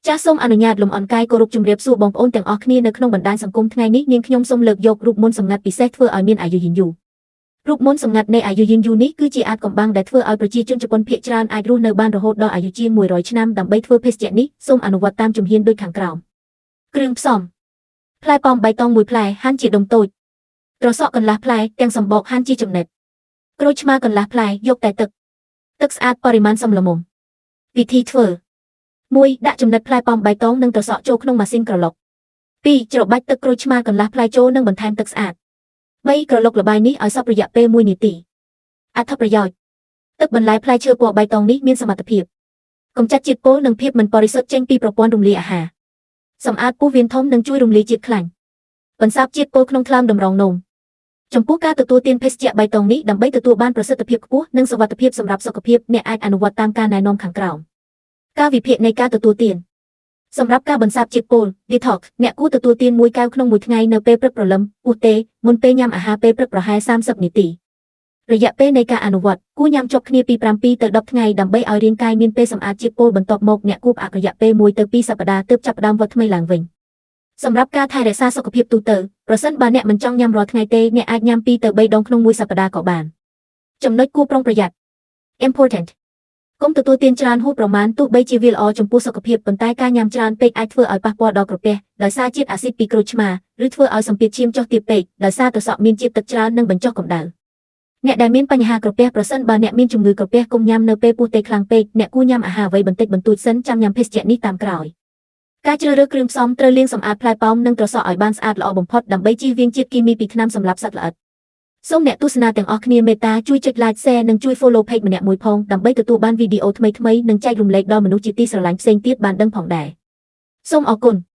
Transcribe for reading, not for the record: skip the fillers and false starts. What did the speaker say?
ចាសសូមអនុញ្ញាតលំអរកាយគោរពជំរាបសួរបងប្អូនទាំងអស់គ្នានៅក្នុងបណ្ដាញសង្គមថ្ងៃនេះនាងខ្ញុំសូមលើកយករូបមន្តសម្ងាត់ពិសេសធ្វើឲ្យមានអាយុយឺនយូររូបមន្តសម្ងាត់នៃអាយុយឺនយូរនេះគឺជាអាថ៌កំបាំងដែលធ្វើឲ្យប្រជាជនជប៉ុនភាគច្រើនអាចរស់នៅបានរហូតដល់អាយុជាង100ឆ្នាំដើម្បីធ្វើភេសជ្ជៈនេះសូមអនុវត្តតាមជំហានដូចខាងក្រោមគ្រឿងផ្សំផ្លែប៉ោមបៃតងមួយផ្លែហាន់ជាដុំតូចត្រសក់កន្លះផ្លែទាំងសម្បកហាន់ជាចំណិតក្រូចឆ្មាកន្លះផ្លែយកតែទឹកទឹកស្អាតបរិមាណសមល្មមវិធីធ្វើ1ដាក់ចំណិតផ្លែប៉ោមបៃតងនិងត្រសក់ចូលក្នុងម៉ាស៊ីនក្រឡុក2ច្របាច់ទឹកក្រូចឆ្មាកន្លះផ្លែចូលនិងបន្ថែមទឹកស្អាត3ក្រឡុកល្បាយនេះឲ្យសព្វរយៈពេល1នាទីអត្ថប្រយោជន៍ទឹកបន្លែផ្លែឈើពណ៌បៃតងនេះមានសមត្ថភាពកម្ចាត់ជាតិពុលនិងភាពមិនបរិសុទ្ធចេញពីប្រព័ន្ធរំលាយអាហារសម្អាតពោះវៀនធំនិងជួយរំលាយជាតិខ្លាញ់បន្សាបជាតិពុលក្នុងថ្លើមតម្រងនោមចំពោះការទទួលទានភេសជ្ជៈបៃតងនេះដើម្បីទទួលបានប្រសិទ្ធភាពខ្ពស់និងសុវត្ថិភាពសម្រាប់សុខភាពអ្នកអាចអនុវត្តតាមការណែនាំខាងក្រោមការវិភាគនៃការទទួលទានសម្រាប់ការបន្សាបជាតិពុល detox អ្នកគួរទទួលទានមួយកែវក្នុងមួយថ្ងៃនៅពេលព្រឹកព្រលឹមពោះទេមុនពេលញ៉ាំអាហារពេលព្រឹកប្រហែល30នាទីរយៈពេលនៃការអនុវត្តគួរញ៉ាំជាប់គ្នាពី7ទៅ10ថ្ងៃដើម្បីឲ្យរាងកាយមានពេលសម្អាតជាតិពុលបន្ទាប់មកអ្នកគួរផ្អាករយៈពេល1ទៅ2សប្តាហ៍ទើបចាប់ផ្ដើមវដ្តថ្មីឡើងវិញសម្រាប់ការថែរក្សាសុខភាពទូទៅប្រសិនបើអ្នកមិនចង់ញ៉ាំរាល់ថ្ងៃទេអ្នកអាចញ៉ាំ2ទៅ3ដងក្នុងមួយសប្តាហ៍ក៏បានចំណុចគួរប្រុងប្រយ័ត្ន Important កុំទទួលទានច្រើនហួសប្រមាណទោះបីជាវាល្អចំពោះសុខភាពប៉ុន្តែការញ៉ាំច្រើនពេកអាចធ្វើឲ្យប៉ះពាល់ដល់ក្រពះដោយសារជាតិអាស៊ីតពីក្រូចឆ្មាឬធ្វើឲ្យសម្ពាធឈាមចុះទាបពេកដោយសារត្រសក់មានជាតិទឹកច្រើននិងបញ្ចុះកម្ដៅអ្នកដែលមានបញ្ហាក្រពះប្រសិនបើអ្នកមានជំងឺក្រពះកុំញ៉ាំនៅពេលពោះទេខ្លាំងពេកអ្នកគួរញ៉ាំអាហារអ្វីបន្តិចបន្តួចសិនចាំញ៉ាំភេសជ្ជៈនេះតាមក្រោយការជ្រើសរើសគ្រឿងផ្សំត្រូវលាងសម្អាតផ្លែប៉ោមនិងត្រសក់ឲ្យបានស្អាតល្អបំផុតដើម្បីជៀសវាងជាតិគីមីពីថ្នាំសម្លាប់សត្វល្អិតសូមអ្នកទស្សនាទាំងអស់គ្នាមេត្តាជួយចុច Like Share និងជួយ Follow Page ម្នាក់មួយផងដើម្បីទទួលបានវីដេអូថ្មីៗនិងចែករំលែកដល់មនុស្សជាទីស្រឡាញ់ផ្សេងទៀតបានដឹងផងដែរសូមអរគុណ។